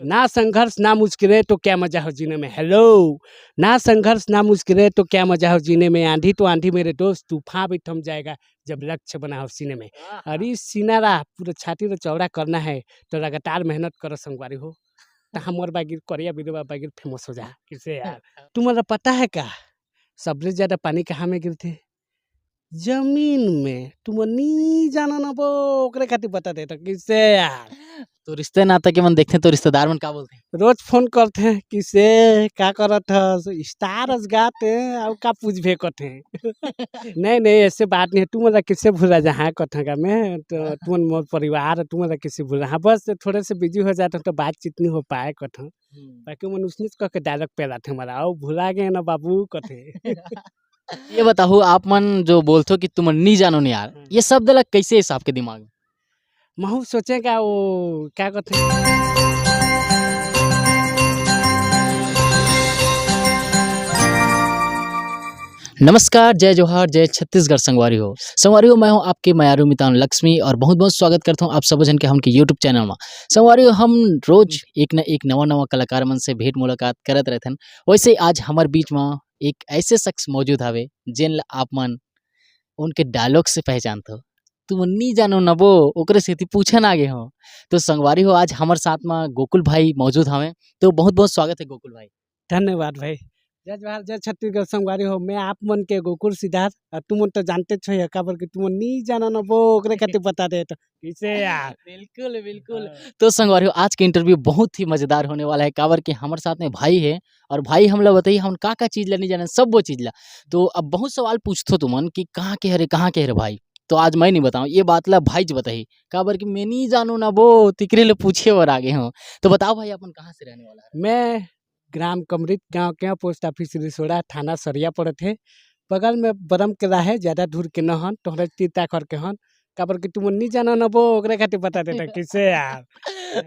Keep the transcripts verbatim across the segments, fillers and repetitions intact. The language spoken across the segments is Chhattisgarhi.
ना संघर्ष ना मुश्किलें तो क्या मजा हो जीने में। हेलो, ना संघर्ष ना मुश्किलें तो क्या मजा हो जीने में। आंधी तो आंधी मेरे दोस्त, तूफान भी थम जाएगा जब लक्ष्य बना हो सीने में। अरे सीना रा पूरा छाती रा चौड़ा करना है तो लगातार मेहनत करो संगवारी हो। त हमर बागिर करिया बिरवा बागिर फेमस हो जा। किसे यार? तुमन ला पता है का, सबले ज्यादा पानी कहाँ में गिरथे? जमीन में। तुमन नी जाना ना बो, ओकरे खातिर बता देता। किसे यार? तो रिश्ते नाता के मन देखते तो रिश्तेदार मन का बोलते हैं? रोज फोन करते हैं, किसे का करत हस, स्टार अस गाते हैं, और का पूछबे करते हैं। नहीं नहीं, ऐसे बात नहीं है। तुमन ला किसे भुला जा, हाँ कथन का मैं तो तुमन मोर परिवार, तुमन ला किसे भुला, हाँ बस थोड़े से बिजी हो जाते हैं तो बातचीत नहीं हो पाए कथन। बाकी मन उसने कह के डायलॉग पेलाथे मला, "आओ भुला गए ना बाबू," कथे। ये बताओ, आप मन जो बोलथो कि तुमन नी जानो न यार, हम्म। ये शब्द ला कैसे इस आपके दिमाग में? महू सोचे का वो क्या कथे? नमस्कार, जय जोहार, जय छत्तीसगढ़ संगवारी हो। संगवारी हो, मैं हूँ आपके मयारू मितान लक्ष्मी और बहुत बहुत स्वागत करता हूँ आप सब जन के हमके YouTube चैनल में। संगवारी हो, हम रोज एक न एक नवा नवा कलाकार मन से भेंट मुलाकात करत रहथन। वैसे आज हमर बीच में एक ऐसे शख्स मौजूद हवे जेन ला आप मन उनके डायलॉग से पहचानथो। तुमन नी जानो न बो, ओकरे सेती पूछन आगे हो। तो संगवारी हो, आज हमर साथ में गोकुल भाई मौजूद हवे। तो बहुत बहुत स्वागत है गोकुल भाई। धन्यवाद भाई। जय जोहार, जय छत्तीसगढ़ संगवारी हो। मैं आप मन के गोकुल सिद्धार्थ, और तुमन तो जानते छो ये, काबर कि तुमन नी जानो न बो, ओकरे खातिर बता दे तो। किसे यार? बिल्कुल, बिल्कुल। हाँ। तो संगवारी हो, आज के इंटरव्यू बहुत ही मजेदार होने वाला है, काबर कि हमर साथ में भाई है और भाई हमला बताई हमन का का चीज ला नी जाने, सब वो चीज ला। तो अब बहुत सवाल पूछथो तुमन कि कहाँ के हरे, कहाँ के हरे भाई, तो आज मैं नहीं बताऊँ, ये बात ला भाई जी बताही, काबर कि मैं नहीं जानू ना बो, तिकरे ले पूछे बर आगे हूँ। तो बताओ भाई, अपन कहाँ से रहने वाला है? मैं ग्राम कमरित गांव के, पोस्ट ऑफिस रिसोड़ा, थाना सरिया पड़त हे। बगल में बरम के राहे, ज्यादा दूर के न हन, तोहरे तीर ताखर के हन, काबर कि तुमन नी जाना न बो, ओकरे खातिर बता देता। किसे यार?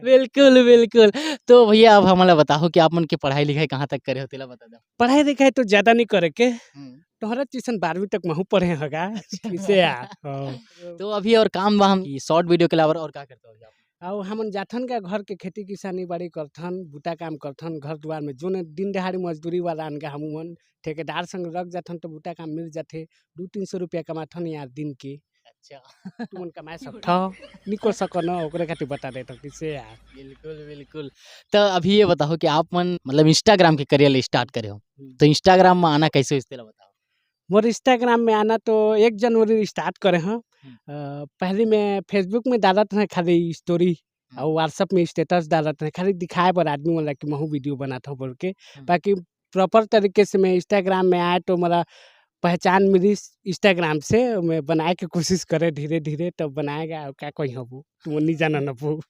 बिल्कुल, बिल्कुल। तो भैया, अब हमला बताओ कि आप मन के पढ़ाई लिखाई कहाँ तक करे हो, तेला बता दो। पढ़ाई लिखाई तो ज्यादा नहीं करे के, हम्म। तोहरा जैसन बारहवीं तक महू पढ़े होगा। अच्छा। किसे यार? हाँ। तो अभी और काम वाम, ये शॉर्ट वीडियो के अलावा और का करते हो आप? अउ हमन जाथन का घर के खेती किसानी बाड़ी करथन, बूता काम करथन, घर दुआर में जोन दिन दिहाड़ी मजदूरी वाला अनगा हमन ठेकेदार संग लग जाथन तो बूता काम मिल जाथे, दू तीन सौ रुपया कमाथन यार दिन के। अच्छा। तुमन कमाए सकथव, निकल सको न, ओकरे खातिर बता देथव किसे यार। बिल्कुल, बिल्कुल। तो अभी ये बताओ कि आप मन मतलब Instagram के करियर ले स्टार्ट करे हो, हम्म। तो Instagram में आना कैसे होइस तेला बताओ। मोर Instagram में आना तो एक जनवरी स्टार्ट करे हव। हम्म। अ, पहली मैं Facebook में डालत रहे खाली स्टोरी हम्म। और WhatsApp में स्टेटस डालत रहे, खाली दिखाए बर आदमी मन ला कि महू वीडियो बनात हव बोल के। हम्म। बाकी प्रॉपर तरीके से मैं Instagram में आए तो मोला पहचान मिली Instagram से, मैं बनाए के कोशिश करे धीरे-धीरे, तब बनाएगा और का कोई हबू, तुमन नहीं जाना न पू।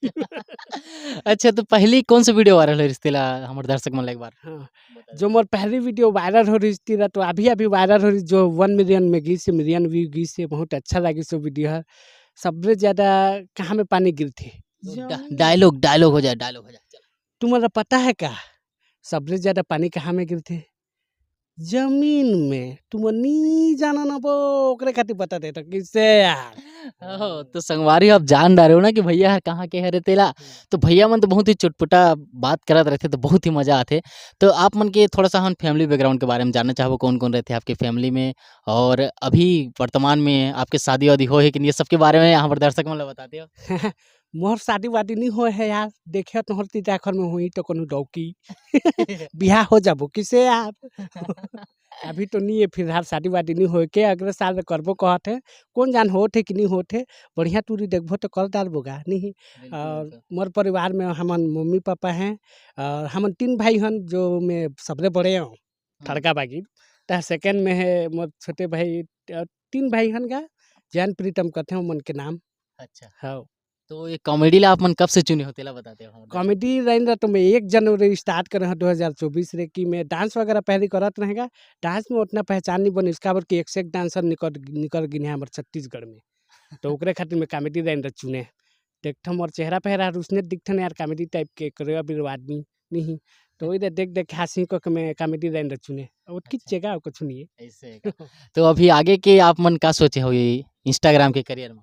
अच्छा, तो पहली कौन सा वीडियो वायरल हो रिस तेला हमर दर्शक मन ला एक बार हाँ, बता जो दे। मोर पहली वीडियो वायरल हो रिस तेला तो अभी-अभी वायरल हो रिस, जो वन मिलियन में गिस हे, मिलियन व्यू गिस हे, बहुत अच्छा लगिस वो वीडियो हर। सबले ज्यादा कहाँ में पानी गिरथे? डा-, डायलॉग, डायलॉग हो जाए, डायलॉग हो जाए, चल। तुमन ला पता है का, सबले ज्यादा पानी कहाँ में गिरथे? जमीन में। तुमन नी जाना ना बो, ओकरे खातिर बता देता, किसे यार? ओहो, तो संगवारी हो, आप जान डारे हो ना कि भैया हर कहाँ के हरे तेला। हम्म। तो भैया मन तो बहुत ही चुटपुटा बात करत रहथे, तो बहुत ही मजा आथे। तो आप मन के थोड़ा सा हम फैमिली बैकग्राउंड के बारे में जानना चाहबो, कौन-कौन रहथे आपके फैमिली में, और अभी वर्तमान में आपके शादी-वादी होए हे कि नहीं, ये सबके बारे में हमर दर्शक मन ला बता देव। मोर शादी-वादी नहीं होए हे यार, देखे तोहर तीर ताखर में होही तो कोनो डौकी। बियाह हो जाबो किसे यार? अभी तो नहीं है, फिलहाल शादी-वादी नहीं होए के, अगले साल करबो कहत हे। कौन जान होत हे कि नहीं होत हे, बढ़िया टूरी देखबो तो कर डालबो गा, नहीं? बिल्कुल, और बिल्कुल। मोर परिवार में हमन मम्मी-पापा हैं और हमन तीन भाई हन, जो मैं सबले बड़े हूँ, हम्म। ठड़का बागी। त सेकंड में है मोर छोटे भाई, अ, तीन भाई हन गा, जैन प्रीतम कथे ओमन के नाम। अच्छा। हाँ। तो ये कॉमेडी ला आप मन कब से चुने हो, तेला बता देव हमर दर्शक। कॉमेडी लाइन ला तो मैं एक जनवरी स्टार्ट करे हूँ दो हज़ार चौबीस रे, कि मैं डांस वगैरह पहले करत रहेगा। डांस में उतना पहचान नहीं बनिस, काबर कि एक से एक डांसर निकल, निकल गिन है हमर छत्तीसगढ़ में। तो ओकरे खातिर मैं कॉमेडी लाइन ला चुने। देखथन मोर चेहरा पहरा हर उसने दिखथन यार, कॉमेडी टाइप के करेवा बिरवा आदमी नहीं। तो ओही दे देख देख के हंसी को के मैं कॉमेडी लाइन ला चुने। अब ओतकी अच्छा। चेगा और कुछ नहीं है। ऐसे का। तो अभी आगे के आप मन का सोचे हो ये Instagram के करियर में?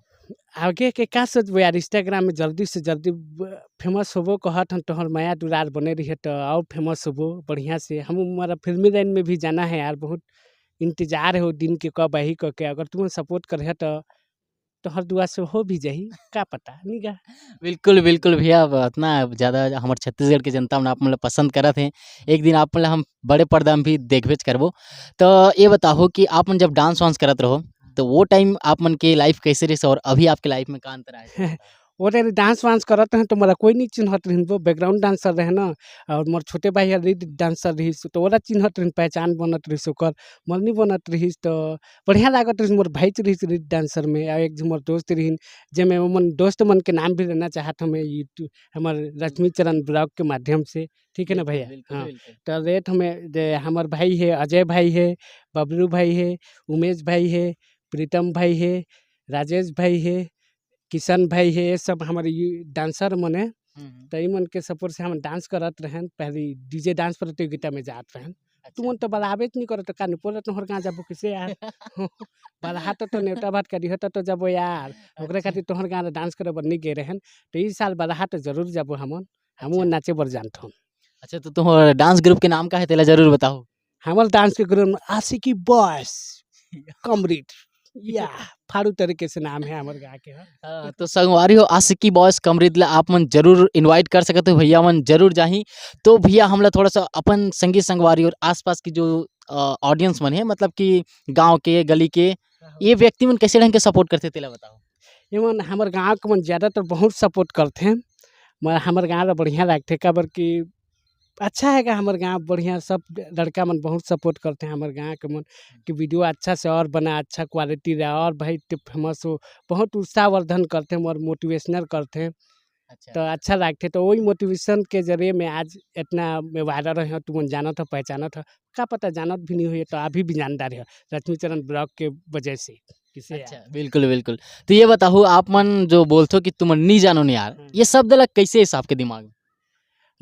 आगे के का सोचबो यार, Instagram में जल्दी से जल्दी ब-, famous होबो कहत हन, तोहर मया दुलार बने रही तो और famous होबो बढ़िया से। हम हमारा फिल्मी लाइन में भी जाना है यार, बहुत इंतजार है वो दिन के कब आही कह के। अगर तुमन support करे तो तोहर दुआ से हो भी जाही, का पता निगा। बिल्कुल, बिल्कुल भैया, अब इतना ज़्यादा हमर छत्तीसगढ़ के जनता मन आप मन ला पसंद करत हे, एक दिन आप मन ला हम बड़े पर्दा में भी देखबेच करबो। तो ये बताओ कि आप मन जब dance वांस करत रहो, तो वो time आप मन के life कैसे रहिस और अभी आपके life में का अंतर आए? वो time dance वांस करत रहे तो मोला कोई नहीं चिन्हत रहिन, वो background dancer रहे ना, और मोर छोटे भाई हर lead dancer रहिस, तो ओला चिन्हत रहिन, पहचान बनत रहिस ओकर, मोर नहीं बनत रहिस। तो बढ़िया लागत रहिस, मोर भाई च रहिस lead dancer में, और एक झन मोर दोस्त रहिन, जेमे ओमन दोस्त मन के नाम भी लेना चाहत हमें, YouTube हमर रश्मि चरण vlog के माध्यम से, ठीक है ना बिल्कुल, भैया? बिल्कुल, हाँ, बिल्कुल। तो रेट हमें जे हमर भाई है, अजय भाई है, बबलू भाई है, उमेश भाई है, प्रीतम भाई है, राजेश भाई है, किशन भाई है, ये सब हमारे यू-, dancer मन है। हम्म, हम्म। तो ई मन के support से हम dance करत रहन, पहले DJ dance प्रतियोगिता में जात रहन। अच्छा। तुमन तो बलाबेच नहीं करत, का नहीं बोलत, तोहर गाँव जाबो किसे यार? बलहा तो, तो नेवता भात करी हो तो, तो जाबो यार। ओकरे अच्छा। खातिर तोहर गाँव dance करे बर नहीं गए रहन। तो ई साल बलहा तो जरूर जाबो हमन, हमन अच्छा। नाचे बर जानत हन। अच्छा, तो तुम्हार dance group के नाम का है, तेला जरूर बताओ। हमर dance के group आशिकी boys कमरेड, या फाड़ू तरीके से नाम है हमर गाँव के, हाँ। हाँ, तो संगवारी हो, आशिकी boys कमरेड ला आप मन जरूर invite कर सकते हो, भैया मन जरूर जाही। तो भैया, हमला थोड़ा सा अपन संगी संगवारी और आसपास की जो, अ, audience मन है, मतलब कि गाँव के, गली के, हाँ, हाँ। ये व्यक्ति मन कैसे ढंग के support करथे, तेला बताओ। ये मन हमर गाँव के मन ज़्यादातर बहुत support करथे, म-, हमर गाँव ला बढ़िया लागथे, काबर कि अच्छा है का हमर गाँव बढ़िया, सब लड़का मन बहुत support करथे हमर गाँव के मन कि video अच्छा से और बना, अच्छा quality रहा और भाई ते famous हो, बहुत उत्साहवर्धन करथे, मोर motivational करथे। अच्छा। तो अच्छा लागथे, तो वही motivation के जरिए में आज इतना मैं viral रहे हो, तुमन जानत हो, पहचानत हो, का पता जानत भी नहीं होइए तो अभी भी जानदार हो लक्ष्मी चरण vlog के वजह से। किसे यार? अच्छा, बिल्कुल, बिल्कुल। तो ये बताओ, आप मन जो बोलथो कि तुमन नहीं जानो नहीं यार, हम्म। ये शब्द ला कैसे हिसाब के दिमाग में?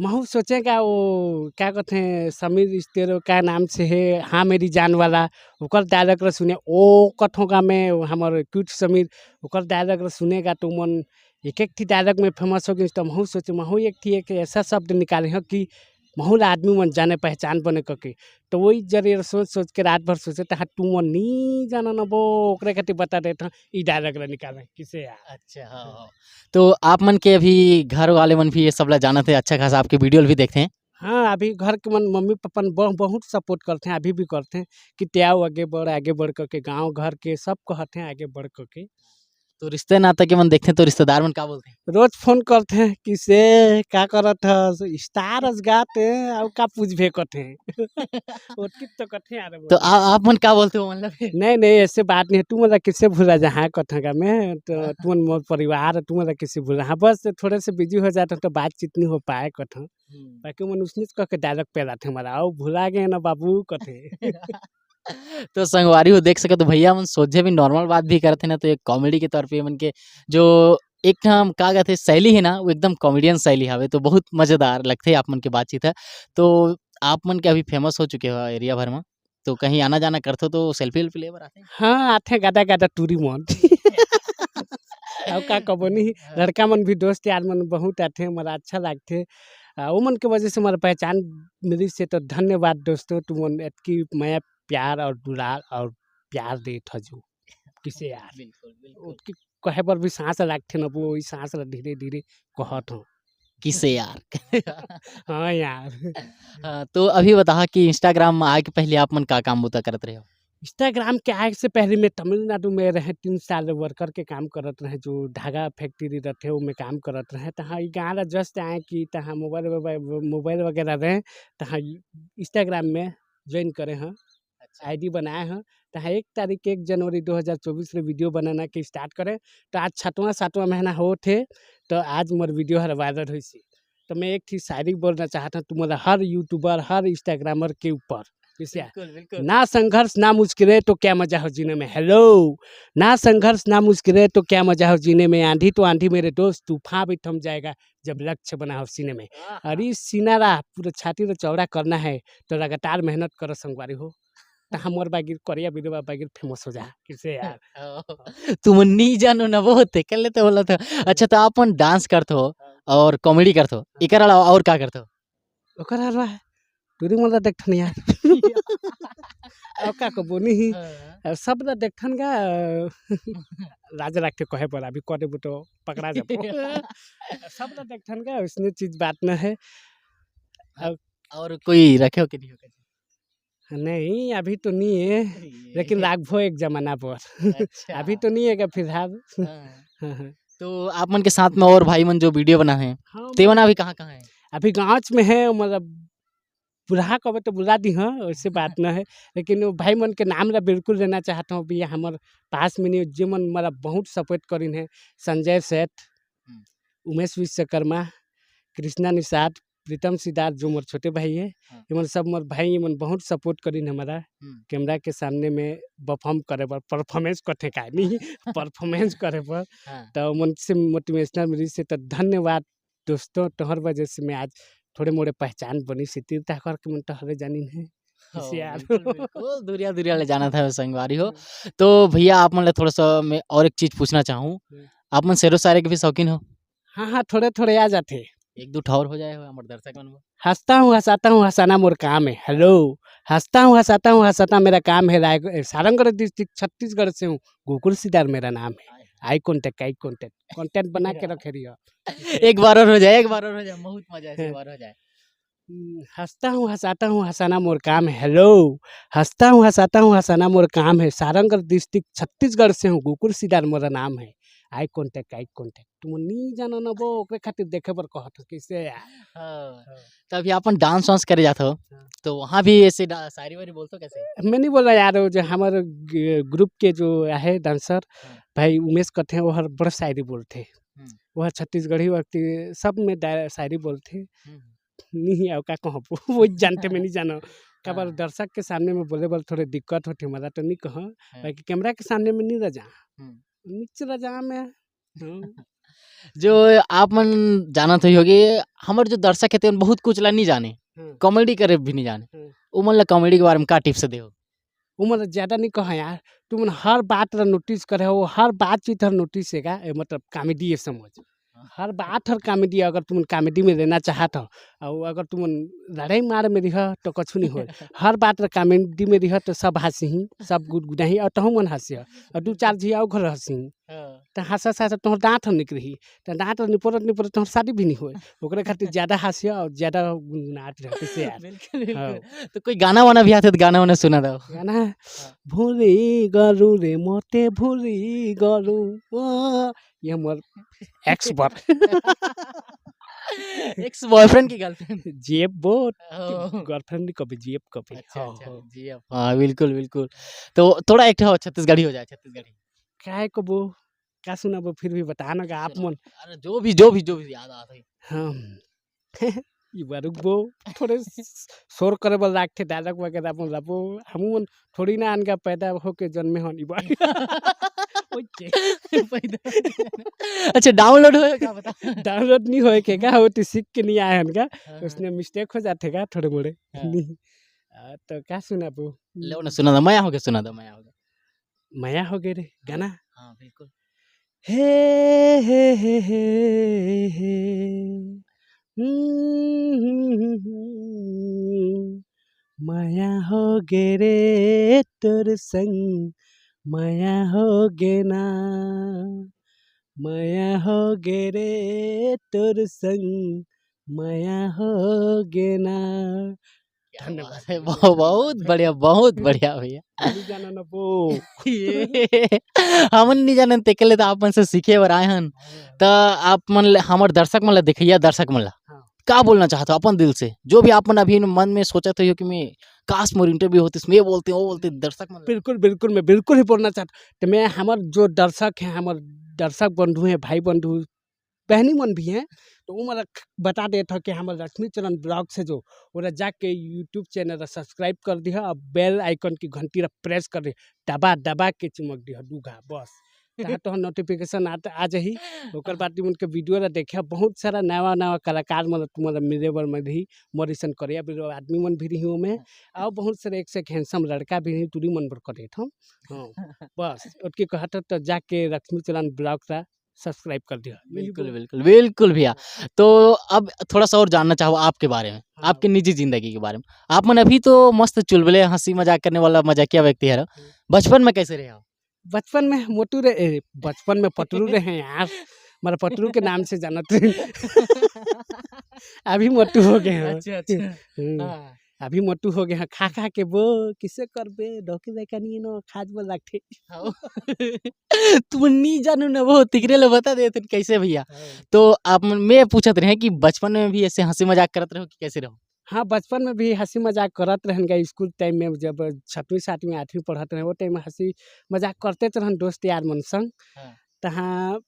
महू सोचे का वो, क्या कहते हैं, समीर स्टेरो का नाम से है, हाँ मेरी जान वाला, ओकर dialogue ला सुने, ओ कथों का मैं, वो हमर cute समीर, ओकर dialogue ला सुनेगा तो मन एक एक ठी dialogue में famous हो गई, तो महू सोचे, महू एक ठी एक ऐसा शब्द निकाले हो कि महू ला आदमी मन जाने पहचान बने करके। तो वही जरिए सोच सोच के रात भर सोचे, तहाँ तुमन नहीं जाना ना वो, ओकरे खातिर बता देता हूँ, ई dialogue ला निकाले, किसे यार? अच्छा, हाँ, हाँ। तो आप मन के अभी घर वाले मन भी ये सब ला जानत हे, अच्छा खासा आपके video भी देखते हैं। हाँ, अभी घर के मन मम्मी पापा न ब-, बहुत support करते हैं, अभी भी करते हैं कि "ते आओ आगे बढ़, आगे बढ़," करके गाँव घर के सब कहते हैं "आगे बढ़" करके। तो रिश्ते नाते के मन देखते हैं तो रिश्तेदार मन का बोलते हैं? रोज phone करते हैं कि "से का करत हस? Star अस गाते हैं, अउ का पूछबे?" करते हैं। ओतकी तो करते हैं यार वो। तो आ-, आप मन का बोलते हो मतलब? नहीं, नहीं, ऐसे बात नहीं है। तू मतलब किसे भुला जा, हाँ, कथन का मैं, तो हाँ, तू मन मोर परिवार, तू मतलब किसे भुला, हाँ, बस थोड़े से busy हो जाता तो बातचीत नहीं हो पाए कथन। हम्म। बाकी मन उसने कह के dialogue पेलाथे हमारा, "आओ भुला गए ना बाबू," कथे। तो संगवारी हो देख सके तो भैया मन सोझे भी normal बात भी करथे ना, तो एक comedy के तौर पे मन के जो एक ठन का कहथे शैली है ना, वो एकदम comedian शैली हवे, तो बहुत मजेदार लगथे आप मन के बातचीत है। तो आप मन के अभी famous हो चुके हो area भर में, तो कहीं आना जाना करथो तो selfie उल्फी ले बर आथे? हाँ, आथे गादा गादा टूरी मन। अउ का कबो नहीं, हाँ। लड़का मन भी दोस्त यार मन बहुत आथे, मोला अच्छा लागथे। आ, ओमन के वजह से मोला पहचान मिलिस हे, तो धन्यवाद दोस्तों, तुमन एतकी मया प्यार और दुलार और प्यार देत हजू। किसे यार? बिल्कुल, बिल्कुल। ओतकी कहे बर भी सांस लागथे न, वो वही सांस ला धीरे-धीरे कहत हूँ। किसे यार? हाँ यार। हाँ, तो अभी बताहा कि Instagram में आए के पहले आप मन का काम बूता करत रहे हो? Instagram के आए से पहले मैं तमिलनाडु में रहे, तीन साल worker के काम करत रहे, जो धागा factory रहथे, ओमे काम करत रहे। तहाँ ई गाँव ला just आए कि तहाँ mobile वोबाइल, mobile वगैरह रहे, तहाँ Instagram में join करे हैं। अच्छा। ID बनाए हैं, तहाँ एक तारीख, एक जनवरी दो हज़ार चउबीस ले video बनाना के start करे, तो आज छठवां, सातवां महीना होत हे, तो आज मोर video हर viral होइस हे। तो मैं एक ठी शायरी बोलना चाहत हूँ, तुमन ला हर YouTuber, हर Instagrammer के ऊपर, जैसे, बिल्कुल, बिल्कुल। "ना संघर्ष, ना मुश्किलें, तो क्या मजा हो जीने में।" Hello, "ना संघर्ष, ना मुश्किलें, तो क्या मजा हो जीने में। आंधी तो आंधी मेरे दोस्त, तूफान भी थम जाएगा, जब लक्ष्य बना हो सीने में।" आहा। अरे सीना ला, पूरा छाती ला चौड़ा करना है, तो लगातार मेहनत करो संगवारी हो। त हमर बागिर करिया बिरवा बागिर फेमस हो जा, किसे यार? ओ, तुमन नी जानो ना वो, तेकर ले तो बोला था। अच्छा, तो आप मन डांस करत हो हाँ। और कॉमेडी करत हो, हाँ। एकर अलावा और का करत हो? ओकर अलावा टूरी मन ला देखथन यार। अउ का कबो नहीं। हाँ। अउ सब ला देखथन गा, लाज राख के कहे बर, अभी करे बो तो पकड़ा जाबो। अउ सब ला देखथन गा, उसने चीज बात न है। अउ और कोई रखे हो कि नहीं हो? नहीं, अभी तो नहीं है, नहीं है। लेकिन राखबो एक जमाना पर। अच्छा। अभी तो नहीं है का फिलहाल। हाँ। हाँ, हाँ। तो आप मन के साथ में और भाई मन जो वीडियो बना है, हाँ, ते मन अभी कहाँ, कहाँ है? अभी गाँव में है, मतलब, बुला कबे तो बुला दी, हाँ, वैसे बात न है। लेकिन वो भाई मन के नाम ला बिल्कुल लेना चाहत हूँ, अभी हमर पास में नहीं, जे मन, मतलब, बहुत सपोर्ट करिन है, संजय सेठ, हम्म। उमेश विश्वकर्मा, कृष्णा निषाद, प्रीतम सिद्धार्थ, जो मोर छोटे भाई है, हाँ। ये मन सब मोर भाई, ये मन बहुत सपोर्ट करिन हमारा हम्म। कैमरा के सामने में परफॉर्म करे बर, परफॉर्मेंस कथे का नहीं, परफॉर्मेंस करे बर। हाँ। तो मन से मोटिवेशनल मिली से तो धन्यवाद दोस्तों, तोहर वजह से मैं आज थोड़े मोड़े पहचान बनी से तीर ताकर के मन तोहरे जानिन है। किसे हाँ, यार? बिल्कुल, बिल्कुल, दुरिया, दुरिया ले जाना था संगवारी हो। हम्म। तो भैया, आप मन ले थोड़ा सा मैं और एक चीज पूछना चाहूँ। हम्म। आप मन शेरो शायरी के भी शौकीन हो? हाँ, हाँ, थोड़े, थोड़े आ जाथे। एक दू ठौर हो जाए हो हमर दर्शक मन बर। हँसता हूँ, हँसाता हूँ, हँसाना मोर काम है। हेलो, हँसता हूँ, हँसाता हूँ, हँसाता मेरा काम है। राय-, सारंगढ़ डिस्ट्रिक्ट, छत्तीसगढ़ से हूँ, गोकुल सिदार मेरा नाम है। Eye contact, eye contact, contact बना के रखे रहियो। एक बार और हो जाए, एक बार और हो जाए, बहुत मजा है, एक बार हो जाए। हम्म, हँसता हूँ, हँसाता हूँ, हँसाना मोर काम है। हेलो, हँसता हूँ, हँसाता हूँ, हँसाना मोर काम है। सारंगढ़ डिस्ट्रिक्ट, छत्तीसगढ़ से हूँ, गोकुल सिदार मोरा नाम है। Eye contact, eye contact. तुम नहीं जानो ना वो, ओकरे खातिर देखे बर कहत हो, कैसे यार? हाँ। हाँ। तो अभी अपन डांस वांस करे जात हो, हाँ। तो वहाँ भी ऐसे डा-, शायरी वायरी बोलते हो कैसे? मैं नहीं बोला यार, वो जो हमारे ग-, ग्रुप के जो है डांसर, हाँ। भाई उमेश कथे, वो हर बड़ा शायरी बोलते। हम्म। वो छत्तीसगढ़ी वक्ति सब में डा-, शायरी बोलते। हम्म। नहीं, अउ का कहब, वो जानते मैं नहीं जानो। काबर हाँ। दर्शक के सामने में बोले बर थोड़े दिक्कत होथे, मजा तो नहीं कहो, हाँ। बाकी कैमरा के सामने में नहीं रजा। हम्म। नीचे रजा में। हम्म। जो आप मन जानत होई होगे, हमर जो दर्शक हे, तेन बहुत कुछ ला नहीं जाने, हम्म। कॉमेडी करे भी नहीं जाने। हम्म। उमन ला कॉमेडी के बारे में का टिप्स देहो? उमन ला ज्यादा नहीं कहो यार, तुमन हर बात ला नोटिस करे हो, हर बातचीत हर नोटिस हे का, ए, मतलब कॉमेडी ये समझ। हाँ। हर बात हर कॉमेडी, अगर तुमन कॉमेडी में लेना चाहत हो, अउ अगर तुमन लड़ाई मार में रिह, तो कछु नहीं होय। हर बात ला कॉमेडी में रिह, तो सब हंसही, सब गुदगुदाही, अउ तहु मन हंसिह, अउ दू चार झी अउ घर हंसही। हाँ। त हंसत हंसत तोहर दांत हर निकरही, त दांत हर निपोरत निपोरत तोहर शादी भी नहीं होय। ओकरे खातिर ज्यादा हंसिह अउ ज्यादा गुनगुनात रह, किसे यार। बिल्कुल, बिल्कुल। हाँ। तो कोई गाना वाना भी आथे, तो गाना वाना सुना दो। गाना? हाँ। भूली गलू रे मोते भूली गलू, ओ, ये हमर एक्स बॉय। एक्स बॉयफ्रेंड की गर्लफ्रेंड? जेब बो, ओ। गर्लफ्रेंड नहीं कभी, जेब कभी। अच्छा, हाँ, अच्छा, हाँ। जेब। हाँ, बिल्कुल, बिल्कुल। तो थोड़ा एक ठो छत्तीसगढ़ी हो जाए, छत्तीसगढ़ी। काय कबो, का सुनाबो, फिर भी बता ना का आप चलो, मन। अरे, जो भी, जो भी, जो भी याद आता है। हाँ। ई बार रुकबो, थोड़े स-, शोर करे बर लागथे, डायलॉग वगैरह बोलबो, हमू मन थोड़ी ना अनगा पैदा होके जन्मे हन ई बार। ओके। पैदा अच्छा, डाउनलोड होय का बता? डाउनलोड नहीं होय के का, वो तो सीख के नहीं आए हन का, हाँ, हाँ। उसने मिस्टेक हो जाथे का थोड़े मोड़े। हाँ। नहीं। आ, तो का सुनाबो? ले ना, सुना दो, मया होगे, सुना दो, मया होगे। मया होगे रे, हाँ, गाना। हाँ, बिल्कुल। हे, हे, हे, हे, हे। हम्म, हम्म, हम्म, हम्म। मया होगे रे तोर संग, मया होगे ना। मया होगे रे तोर संग, मया होगे ना। क्या धन्यवाद। बात है, बहु-, बहुत बढ़िया, बहुत बढ़िया भैया। नहीं जाना ना वो। ये, हमन नहीं जानन, तेके ले तो आप मन से सीखे बर आए हन। हाँ। त आप मन ले, हमर दर्शक मन ला, देखइया दर्शक मन ला, हाँ। का बोलना चाहत हो अपन दिल से? जो भी आप मन अभी मन में सोचत हो कि मैं, काश मोर इंटरव्यू होतिस, मैं ये बोलते, वो बोलते, दर्शक मन ला। बिल्कुल, बिल्कुल, मैं बिल्कुल ही बोलना चाहत हूँ। तो मैं, हमर जो दर्शक हैं, हमर दर्शक बंधु हैं, भाई बंधु, बहनी मन भी हैं, तो वो मन ला बता देत हो कि हमर लक्ष्मी चरण ब्लॉग से जो, ओला जाके YouTube चैनल ला सब्सक्राइब कर दिह और बेल आइकन की घंटी ला प्रेस कर दिह, दबा दबा के चिमक दिह, दूघा, बस। तहाँ तोहर नोटिफिकेशन आ, आ जाही। ओकर बाद तुमन के वीडियो ला देखे, बहुत सारा नवा नवा कलाकार मन तुमन ला मिले बर मिलही। मोर अइसन करिया बिरो आदमी मन भी रही ओमे, और बहुत सारे एक से एक हैंडसम लड़का भी रही, टूरी मन बर करे हम। हाँ, बस ओतके कहत तो जाके लक्ष्मी चौहान ब्लॉग ला सब्सक्राइब कर दिया। बिल्कुल, बिल्कुल, बिल्कुल भैया। तो अब थोड़ा सा और जानना चाहूँ आपके बारे में, हाँ। आपके निजी जिंदगी के बारे में। आप मन अभी तो मस्त चुलबुले, हंसी मजाक करने वाला मजाकिया व्यक्ति है। हम्म। बचपन में कैसे रहे हो? बचपन में मोटू रहे, ए, बचपन में पतरू रहे यार, मतलब पतरू के नाम से जानत रहे। अभी मोटू हो गए हैं। अच्छा, अच्छा। हम्म। हाँ। अभी मोटू हो गए हैं, खा खा के वो किसे करबे, डॉक्टर देखा नहीं नो, खाज बोल रखे। हाँ। तुम नहीं जानू ना वो, तिकरे लो बता देते कैसे भैया। हाँ। तो आप मन, मैं पूछत रहे कि बचपन में भी ऐसे हंसी मजाक करत रहो कि कैसे रहो? हाँ, बचपन में भी हंसी मजाक करत रहन गा। स्कूल टाइम में जब छठवीं, सातवीं, आठवीं पढ़त रहे, वो टाइम में हंसी मजाक करते तो रहन दोस्त यार मन संग। हाँ। तहाँ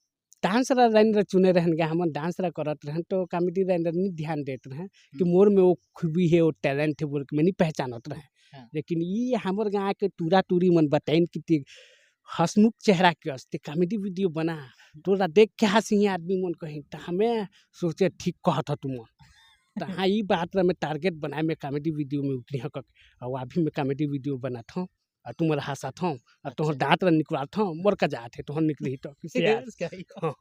डांस ला लाइन ला चुने रहन गा, हमन डांस ला करत रहन, तो कॉमेडी लाइन ला नहीं ध्यान देत रहन कि हम्म। मोर में वो खूबी है, वो टैलेंट है बोल के मैं नहीं पहचानत रहन। हाँ। लेकिन ये हमर गाँव के टूरा टूरी मन बताइन कि ते हंसमुख चेहरा के हंसते कॉमेडी वीडियो बना, तोरा देख के हंसी आदमी मन कहीं, तो हमें सोचे ठीक कहत हो तुमन। तो हाँ, ई बात ला मैं टारगेट बनाए, मैं कॉमेडी वीडियो में उठली हूँ, और अभी मैं कॉमेडी वीडियो बनात हूँ, और तुमन हंसत हूँ, और तोहर अच्छा। दांत ला निकलत हूँ, मोर का जात है, तोहर निकली तो किसी यार। सही। हाँ।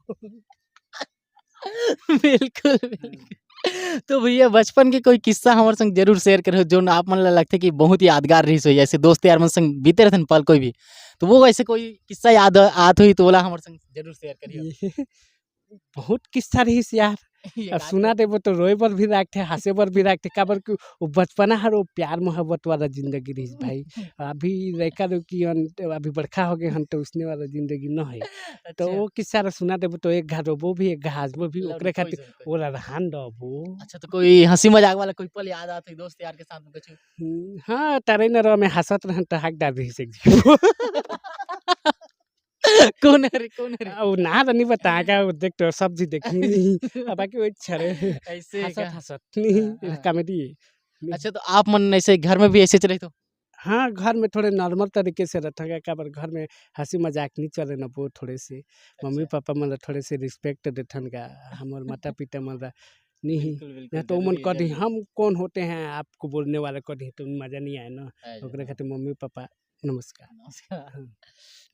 बिल्कुल, बिल्कुल। तो भैया, बचपन के कोई किस्सा हमर संग जरूर शेयर करो, जोन आप मन ला लगथे कि बहुत ही यादगार रहिस होही, ऐसे दोस्त यार मन संग बीते रहथन पल कोई भी, तो वो ऐसे कोई किस्सा याद आत होही, तो ओला हमर संग जरूर शेयर करियो। ये बहुत किस्सा रहिस यार। ये अब याद सुना कर देबो तो रोए बर भी लागथे, हंसे बर भी लागथे, काबर कि वो बचपना हर वो प्यार मोहब्बत वाला जिंदगी रहिस भाई। अभी लड़का लड़की हन, अभी बड़का हो गए हन, तो उसने वाला जिंदगी न है। तो अच्छा। वो किस्सा ला सुना देबो तो एक घा रोबो भी, एक घा हंसबो भी, लव ओकरे कोई खातिर से, कोई ओला रहन दबो। अच्छा, तो कोई हंसी मजाक वाला कोई पल याद आत होही दोस्त यार के साथ में कुछ? हम्म, हाँ, तरे न रहो, मैं हंसत रहन तो हाक डाल रही से। कौन है रे, कौन है रे? आ, वो ना तो नहीं बताएगा, वो देख तो सब जी देखी नहीं। अब बाकी वो अच्छा रहे। ऐसे हंसत, क्या? हंसत नहीं, हाँ, हाँ। कॉमेडी है। अच्छा, तो आप मन ऐसे घर में भी ऐसे चले तो? हाँ, घर में थोड़े नॉर्मल तरीके से रहता है, काबर घर में हंसी मजाक नहीं चले ना वो थोड़े से। मम्मी अच्छा। पापा मन ला थोड़े से रिस्पेक्ट देथन का, हमर माता पिता मन ला नहीं। बिल्कुल, बिल्कुल, ना तो उमन जरूरी है, कदी, जरूरी है। हम कौन होते हैं आपको बोलने वाले, कदी तो मजा नहीं आए ना। आ जाओ, ओकरे हाँ। खातिर मम्मी पापा नमस्कार। नमस्कार। हाँ।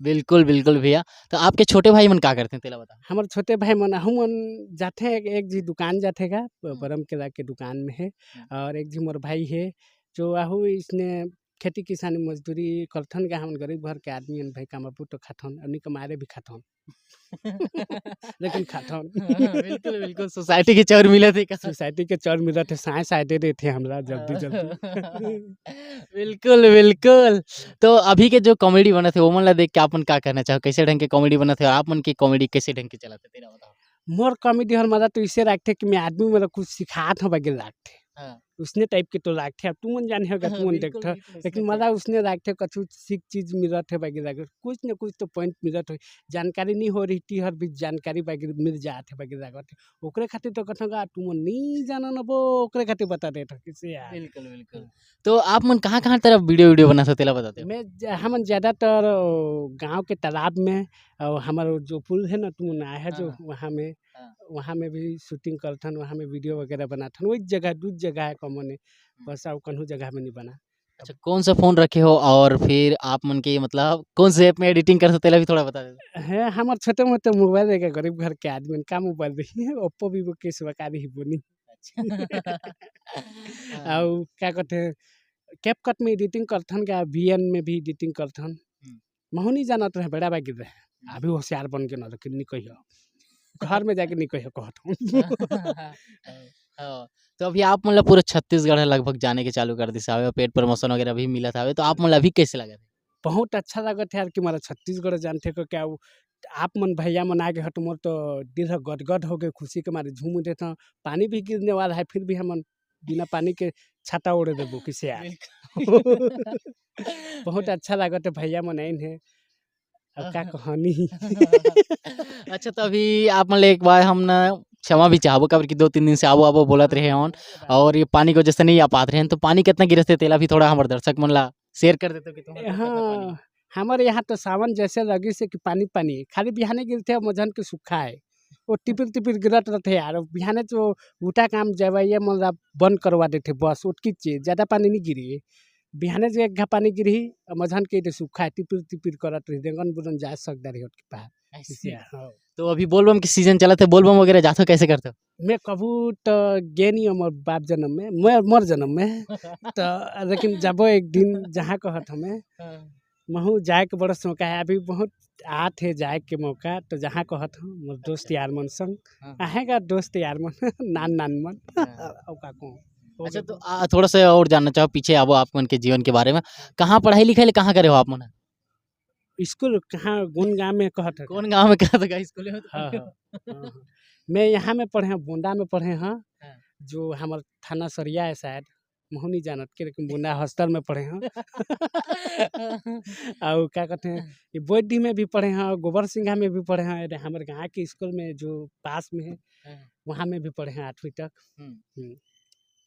बिल्कुल, बिल्कुल भैया। तो आपके छोटे भाई मन का करते हैं, तेला बता। हमर छोटे भाई मन, हम मन जाथे, एक, एक जी दुकान जाथे गा, प-, हम्म। बरम केला के दुकान में है। हम्म। और एक जी मोर भाई है, जो आहू इसने खेती किसानी मजदूरी करथन गा, हमन गरीब घर के आदमी हन भाई, कमाबू तो खाथन, और नहीं कमाए ले भी खाथन। लेकिन खाथन। हाँ, बिल्कुल, बिल्कुल, सोसाइटी के चाउर मिलत हे का? सोसाइटी के चाउर मिलत हे, साँय, साँय दे देथे हमला जल्दी, जल्दी। बिल्कुल, बिल्कुल। तो अभी के जो कॉमेडी बनत हे, ओमन ला देख के आप मन का कहना चाहो? कैसे ढंग के कॉमेडी बनत हे और आप मन के कॉमेडी कैसे ढंग के चलत हे, तेला बताओ। मोर कॉमेडी हर मजा तो इसे रखथे कि मैं आदमी मन ला कुछ सिखात हूँ बगे लागथे। हाँ। उसने टाइप के तो लागथे, अब तुमन जाने हो, हाँ, तुमन बिल्कुल, देखथो, बिल्कुल, लेकिन उसने मजा टाइप। उसने लागथे, कछु सीख चीज मिलत हे बगे लागथे, कुछ न कुछ तो पॉइंट मिलत हो, जानकारी नहीं हो रही थी, हर बीच जानकारी बगे मिल जात हे बगे लागथे। ओकरे खातिर तो कथन का तुमन नहीं जानो न वो, ओकरे खातिर बता देत हो किसे यार। बिल्कुल, बिल्कुल। तो आप मन कहाँ-कहाँ तरफ वीडियो, वीडियो बनाथो, तेला बता दो। मैं ज-, हमन ज्यादातर, ओ, गाँव के तालाब में, और हमार जो पुल है ना, तुमन आए है हाँ, जो हाँ। वहाँ में, हाँ। वहाँ में भी शूटिंग करथन, वहाँ में वीडियो वगैरह बनाथन, वही जगह, दू जगह है कॉमन है, हम्म। बस और कन्हू जगह में नहीं बना। अच्छा, कौन सा फोन रखे हो और फिर आप मन के मतलब कौन से ऐप में एडिटिंग करथो, तेला भी थोड़ा बता देते। है, हमार छोटे मोटे मोबाइल रहेगा, गरीब घर के आदमी का मोबाइल रही है, ओप्पो वीवो के सिवा का रही बोनी। अच्छा। हाँ। और क्या कहते हैं, कैपकट में एडिटिंग करथन का, वीएन में भी एडिटिंग करथन। हम्म। महू नहीं जानत रहे, बड़ा बागी रहे। हम्म। अभी होशियार बन के ना, लेकिन नहीं कहियो। घर में जाके नहीं कहियो, कहत हूँ। हाँ, तो अभी आप मतलब पूरा छत्तीसगढ़ है लगभग जाने के चालू कर दिस हवे, पेड प्रमोशन वगैरह भी मिलत हवे, तो आप मतलब अभी कैसे लगत हे? बहुत अच्छा लगत है यार कि हमारा छत्तीसगढ़ जानते को क्या वो, आप मन भैया मन आगे हट, मोर तो दिल ह गदगद हो गए, खुशी के मारे झूम उठे था। पानी भी गिरने वाला है, फिर भी हमन बिना पानी के छाता ओढ़े देबो किसे यार। बिल्कुल। बहुत अच्छा लागत है, भैया मन आइन है। अब का हाँ। कहानी? अच्छा, तो अभी आप मन ले एक बार हम ना क्षमा भी चाहबो, काबर कि दो तीन दिन से आबो आबो बोलत रहे हन, हाँ। और ये पानी के वजह से नहीं आ पात रहे हन, तो पानी कितना गिरत हे, तेला भी थोड़ा हमर दर्शक मन ला शेयर कर देते कि तुम्हारे तरफ कितना पानी हाँ, है। हमर यहाँ तो सावन जैसे लगिस हे कि पानी पानी, खाली बिहाने गिरथे अउ मझन के सुखाए। वो टिपिर टिपिर गिरत रथे यार, बिहाने तो उल्टा काम जवाइया मन ला बंद करवा देथे बस, ओतकी चीज, ज्यादा पानी नहीं गिरी। बिहाने जो एक घा पानी गिरही, अउ मझन के इधर सुखाए, टिपिर टिपिर करत रही, रेंगन बुरन जा सकदा रही ओतकी पार। ऐसे। हाँ। तो अभी बोलबम के सीजन चलत हे, बोलबम वगैरह जाथो, कैसे करथो? मैं कभू तो गे नहीं हूँ मोर बाप जन्म में, मैं मोर जन्म में। तो लेकिन जाबो एक दिन जहाँ कहत हमें, हाँ। महू जाए के बड़ा शौक है, अभी बहुत आत हे जाए के मौका, तो जहाँ कहत हूँ मोर दोस्त अच्छा। यार मन संग, हाँ। आहे गा दोस्त यार मन, नान नान मन, हाँ। अउ का कहूँ। हो अच्छा, गया। तो आ, थोड़ा सा और जानना चाहो, पीछे आबो आप मन के जीवन के बारे में। कहाँ पढ़ाई लिखाई ले कहाँ करे हो आप मन? स्कूल कहाँ, कौन गाँव में कहत है? कौन गाँव में कहत है? स्कूल में तो हाँ, हाँ, हाँ, हाँ। मैं यहाँ में पढ़े हैं, बोंदा में पढ़े हैं, हाँ। जो हमार थाना सरिया है शायद, महू नहीं जानत के, लेकिन बोंदा हॉस्टल में पढ़े हैं। और क्या कहते हैं, ये बोईडीह में भी पढ़े हैं, गोबर सिंघा में भी पढ़े हैं, ये हमारे गाँव के स्कूल में जो पास में है, हाँ। वहाँ में भी पढ़े हैं आठवीं तक। हम्म। हम्म।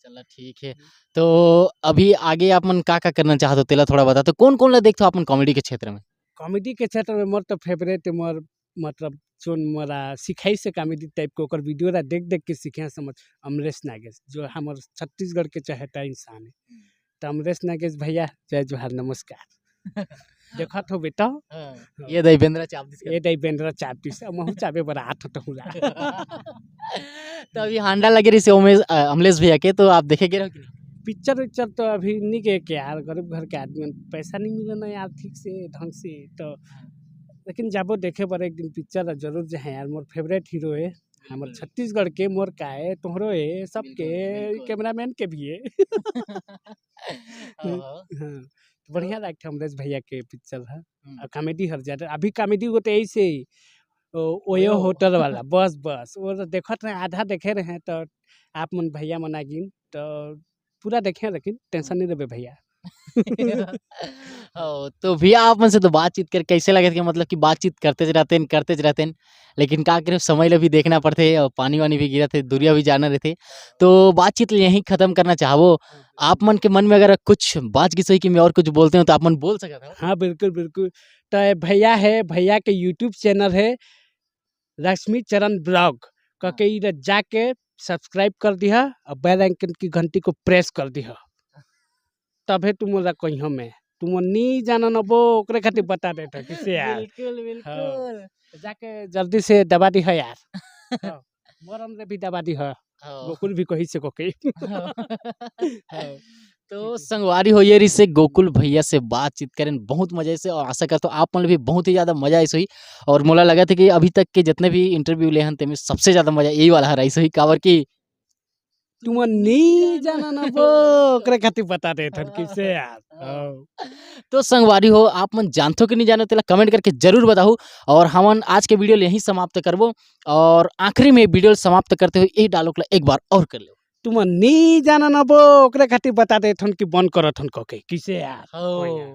चला ठीक है। हम्म। तो अभी आगे आप मन का का करना चाहत हो, तेला थोड़ा बता। तो कौन कौन ला देखथो आप मन कॉमेडी के क्षेत्र में? कॉमेडी के क्षेत्र में मोर तो फेवरेट है, मोर मतलब जोन मोला सिखाइस हे कॉमेडी टाइप के, ओकर वीडियो ला देख देख के सीखे हैं समझ, अमलेश नागेश, जो हमर छत्तीसगढ़ के चहेता इंसान है। हम्म। तो अमलेश नागेश भैया, जय जोहार, नमस्कार। देखत हो बेटा? हाँ, हाँ। ये दई बेंदरा चाप दिस ये दई बेंदरा चाप दिस, महू चाबे बर आत हो तहूँ ला। तो अभी हांडा लगे रहिस हे उमेश, अ, अमलेश भैया के, तो आप देखे गे रहो कि नहीं? पिक्चर उक्चर तो अभी नहीं गए के यार, गरीब घर के आदमी, पैसा नहीं मिले ना यार ठीक से, ढंग से, तो हाँ। लेकिन जाबो देखे बर एक दिन पिक्चर ला जरूर, जे है यार, मोर फेवरेट हीरो है, हमर बिल्कुल। छत्तीसगढ़ के, मोर का है, तोहरो है, सबके, बिल्कुल, बिल्कुल। कैमरामैन के भी है। हाँ, हाँ। हाँ, तो बढ़िया लागथे अमलेश भैया के पिक्चर ह। हम्म। अउ कॉमेडी हर ज्यादा, अभी कॉमेडी होते ऐसे ही, ओ, ओयो ओयो। होटल वाला, बस, बस, वो तो देखत रहे, आधा देखे रहे, तो आप मन भैया मन आ गिन, तो पूरा देखे, लेकिन टेंशन नहीं लेबे भैया। हाँ, तो भैया आप मन से तो बातचीत कर कैसे लगे कि मतलब कि बातचीत करते रहते हैं, करते रहते हैं, लेकिन का करे समय ला भी देखना पड़थे और पानी वानी भी गिरत हे, दूरिया भी जाना रहथे। तो बातचीत ला यहीं खत्म करना चाहबो। आप मन के मन में अगर कुछ बाच गिस होही कि मैं और कुछ बोलते हूँ तो आप मन बोल सकत हो। हाँ, बिल्कुल, बिल्कुल। तो ये भैया है, भैया के YouTube चैनल है लक्ष्मी चरण ब्लॉग, हाँ। कके इधर जाके सब्सक्राइब कर दिहा और बेल आइकन की घंटी को प्रेस कर दिहा, तभे तुम मोला कहियो मैं, तुम नी जाना न बो, ओकरे खातिर बता देता किसे यार। बिल्कुल, हाँ। बिल्कुल। जाके जल्दी से दबा दिहा यार। हाँ, मोर अंदर भी दबा दिहा। हाँ। गोकुल भी कही से कोके। हाँ। हाँ। तो ठीक है। संगवारी हो, ये रहिस हे गोकुल भैया से बातचीत करें बहुत मजा से, और आशा करता हूँ आप मन भी बहुत ही ज्यादा मजा आइस होही। और मोला लगत हे कि अभी तक के जितने भी इंटरव्यू ले हन, तेमे सबसे ज्यादा मजा यही वाला हर आइस होही, काबर कि तुमन नी जाना न बो, ओकरे खातिर बता देथन किसे यार। हाँ। हाँ। तो संगवारी हो, आप मन जानथो कि नहीं जानो, तेला कमेंट करके जरूर बताहू। और हमन आज के वीडियो ल यहीं समाप्त करबो। और आखिरी में वीडियो ल समाप्त करते हुए यही डायलॉग ला एक बार और कर लो। तुमन नी जाना न बो, ओकरे खातिर बता देथन कि बंद करत हन कके। किसे यार? हाँ। हाँ यार।